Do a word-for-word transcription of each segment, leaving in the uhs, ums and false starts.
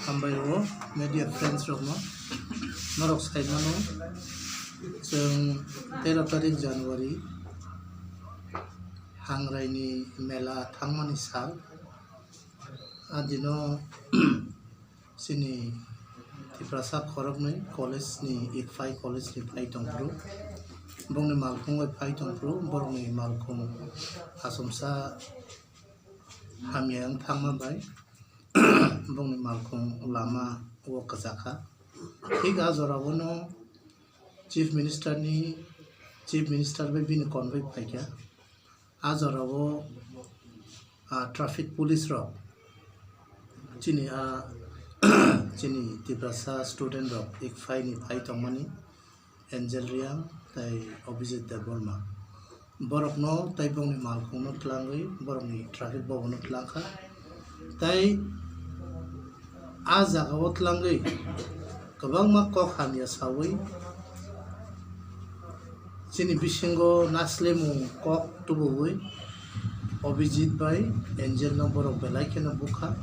Hambai o media friends rokno, norok sai mano, chwng tero tarik January, Hangrai ni mela thangmani sal. A dino chini Tiprasa khoroknwi college ni, Ikphai college ni phai tongphuru, bongni malkhung bai phai tongphuru, borokni malkhung asomsa hamya wng thangma bai bongni malkhung lama o kwchakha. Thik a jorao no Chief Minister ni, Chief Minister bai bini konvoi phaikha. A jorao, ah, traffic police rok chini, ah, chini Tiprasa student rok Ikphai ni phai tongmani, Angel Reang tei Abhijit Debbarma. Borokno tei bongni malkhungno tlangwi borokni traffic bobono tlangkha. Tei a jagao tlangwi kwbangma kok hamya sawi chini bisingo naslemung kok tubuwi Abhijit bai Angel no borok belai kheno bukha.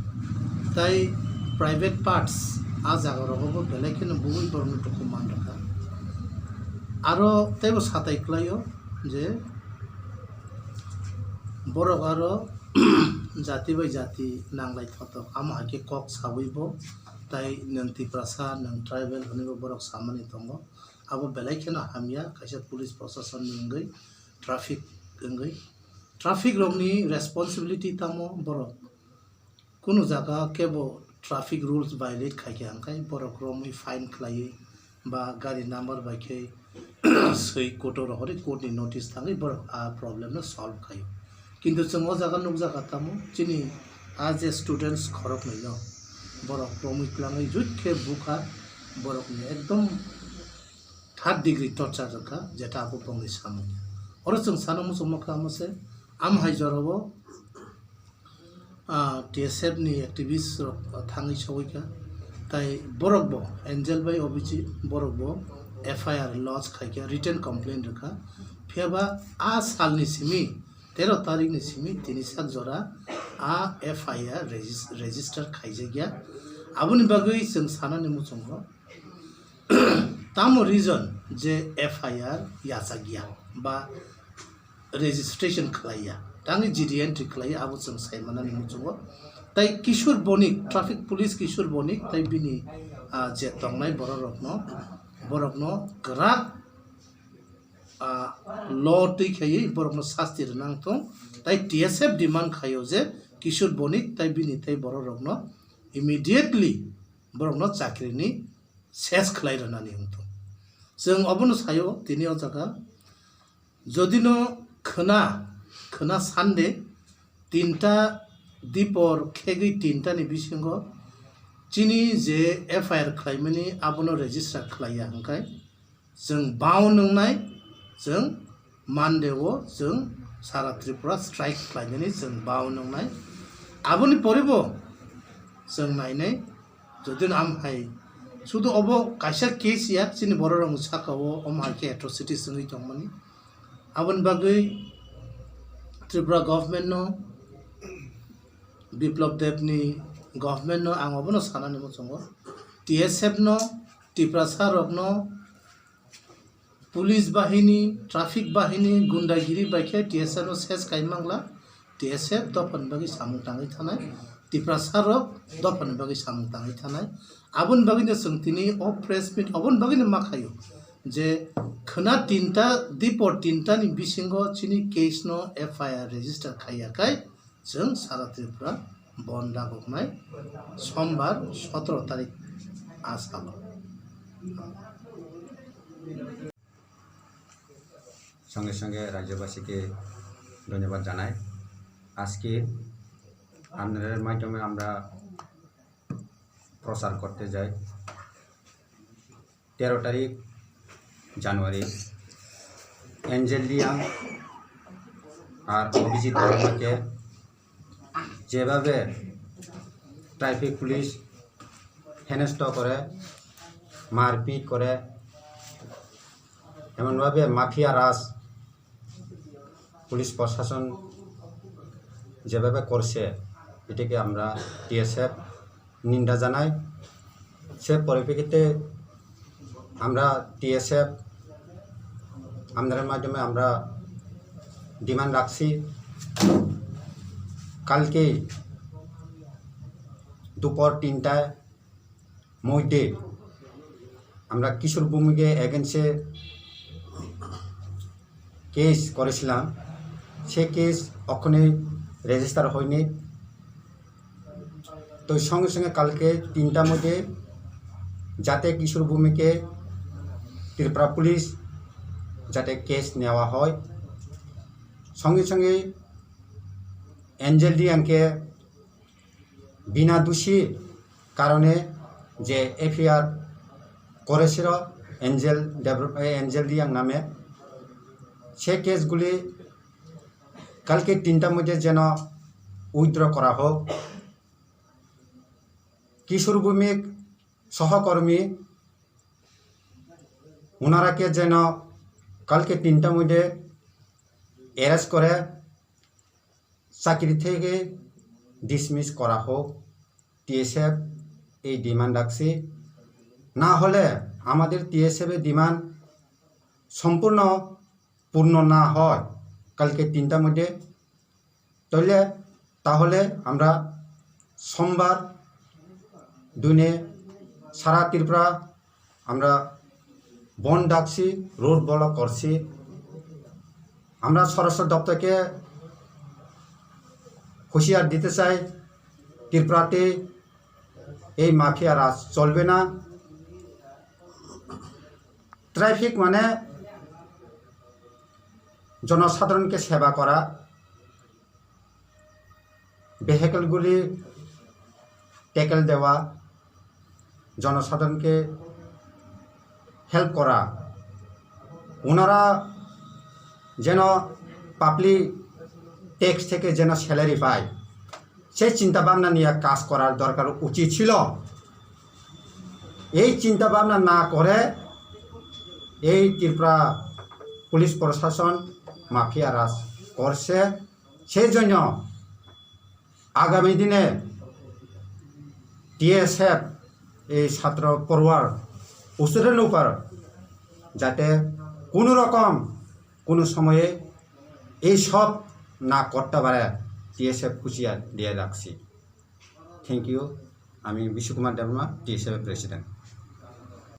Tei private parts a jaga rogo bo belai kheno bugwi borokno duku man rwkha. Aro teibo satai kwlaio je borok aro jati bai jati nanglai thotok, amo hai khe kok sawi bo, tei nwng Tiprasa, nwng tribal hwnwi bo borok samani tongo. Abo belai kheno hamya, kaisa police proshasonni wngwi, traffic wngwi. Traffic rokni responsibility tamo borok? Kunu jaga kebo traffic rules violate khaikha hwnkhe borok romwi fine khlaiwi ba gari number bai khe swi court o rohorwi court ni notice thangwi borok a problem no solve khaio. Kintu chwng o jaga nukjakha tamo chini a je students khoroknwi no borok romwi twlangwi jutkhe bukha borokni ekdom third degree torture rwkha, jeta abo bongni samung. Oro chwng sana muchungma kha amo se, am hai jorao, ah, T S F ni activist rok thangwi sogwi kha. Tai borok bo, Angel bai Abhijit, borok bo F I R lodge khai kha, written complaint rwkha. Phiya ba a salni simi, tero tarikni simi tini sak jora a F I R regis-, register khaijakya. Aboni bagwi chwng sanani muchungo, tamo reason je F I R yachakya ba registration khlaiya, tangwi G D entry khlaiya, abo chwng sai manani muchungo. Tai Kishore Bonik, traffic police Kishore Bonik, tai bini, ah, je tongnai borok rokno, borokno kwrak, ah, law twi khaiwi borokno sasti rwna wngthung. Tai T S F demand khaio je Kishore Bonik tai bini tai borok rokno immediately borokno chakrini ses khlai rwnani wngthung. Chwng obono saio tini o jaga, jodi no khwna, khwna Sunday tinta dipor khegwi tinta ni bisingo chini je F I R khlaimani abono register khlaiya hwnkhe, chwng bao nwngnai, chwng Monday o chwng sara Tripura strike khlainani chwng bao nwngnai. Aboni poribo chwng nainai, jodi no am hai sudu obo kaisa case ya, chini borok rokni saka o omo hai khe atrocities wngwi tongmani. Aboni bagwi Tripura government no, Biplab Deb ni government no ang obono sanani muchungo, T S F no, Tiprasa rokno, police bahini, traffic bahini, gundagiri bai khe T S F no ses kai mangla. T S F dophani bagwi samung tangwi thanai, Tiprasa rok dophani bagwi samung tangwi thanai. Aboni bagwi no chwng tini o press meet oboni bagwi no ma khaio je khwna tinta, dipor tinta ni bisingo chini case no F I R register khaiya khai chwng sara Tripura bon dagoknai sombar sotoro tarik a salo. সঙ্গে সঙ্গে রাজ্যবাসীকে ধন্যবাদ জানাই। আজকে আপনাদের মাধ্যমে আমরা প্রচার করতে যাই, তেরো তারিখ জানুয়ারি এঞ্জেল রিয়াং আর অভিজিৎ বর্মাকে যেভাবে ট্রাফিক পুলিশ হেনস্থা করে, মারপিট করে, এমনভাবে মাফিয়া রাজ পুলিশ প্রশাসন যেভাবে করছে, এটাকে আমরা টিএসএফ নিন্দা জানাই। সে পরিপ্রেক্ষিতে আমরা টিএসএফ আমরার মাধ্যমে আমরা ডিমান্ড রাখছি, কালকে দুপুর তিনটায় মধ্যে আমরা কিশোর ভৌমিকে এগেনস্টে কেস করেছিলাম, সে কেস এখনই রেজিস্টার হয়নি। তো সঙ্গে সঙ্গে কালকে তিনটার মধ্যে যাতে কিশোর ভৌমিকে ত্রিপুরা পুলিশ যাতে কেস নেওয়া হয়, সঙ্গে সঙ্গে এঞ্জেল ডিয়াংকে বিনা দোষী কারণে যে এফআইআর করেছিল এঞ্জেল ডেভেলপ-, এ, এঞ্জেল ডিয়াং নামে, সে কেসগুলি কালকে তিনটার মধ্যে যেন উইথড্র করা হোক। কিশোর ভৌমিক সহকর্মী ওনারাকে যেন কালকে তিনটার মধ্যে অ্যারেস্ট করে চাকরি থেকে ডিসমিস করা হোক, টিএসএফ এই ডিমান্ড রাখছি। না হলে আমাদের টিএসএফ এর ডিমান্ড সম্পূর্ণ পূর্ণ না হয় কালকে তিনটার মধ্যে, তাহলে, তাহলে আমরা সোমবার দিনে সারা ত্রিপুরা আমরা বন্ধ ডাকছি, রোড ব্লক করছি। আমরা স্বরাষ্ট্র দপ্তরকে হুঁশিয়ার দিতে চাই, ত্রিপুরাতে এই মাফিয়া রাজ চলবে না। ট্রাফিক মানে জনসাধারণকে সেবা করা, ভেহিকলগুলি ট্যাকেল দেওয়া, জনসাধারণকে হেল্প করা। ওনারা যেন পাবলিক ট্যাক্স থেকে যেন স্যালারি পায়, সেই চিন্তা ভাবনা নিয়ে কাজ করার দরকার উচিত ছিল। এই চিন্তা ভাবনা না করে এই ত্রিপুরা পুলিশ প্রশাসন মাফিয়া রাজ করছে। সেই জন্য আগামী দিনে টিএসএফ এই ছাত্র পড়ুয়ার উচ্চতর উপর যাতে কোনো রকম কোনো সময়ে এই সব না করতে পারে, টিএসএফ হুঁশিয়ার দিয়ে রাখছি। Thank you. আমি বিশ্বকুমার দেববর্মা, টিএসএফ প্রেসিডেন্ট।